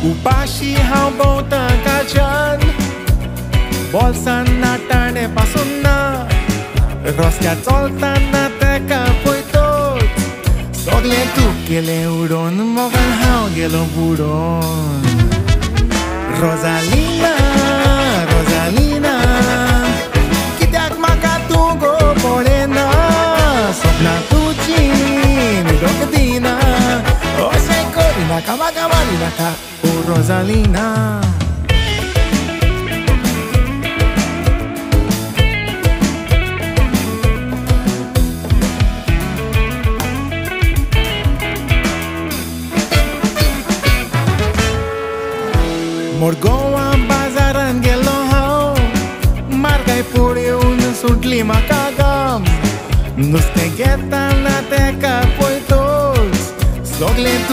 उपाशी हांव भोंवता कालच्यान, बोल्सान नाटाणे पासून ना, रस्त्यार चलतना तेका पळयतच सगळें तूं केलें उडोवन, मोगान हांव गेलो बुडोन. रोजालिना रोजालिना, कित्याक म्हाका तूं गो पळयना, सपनां तुजीं न्हिदोंक दिना, अशें करिनाका म्हाका मारिनाका ओ रोजालिना. मुरगोवा बाजारान गेलो हांव, मार्गाय पळोवन सुटली म्हाका गम, नुस्तें घेतना तेका पळयतच सगळें तूं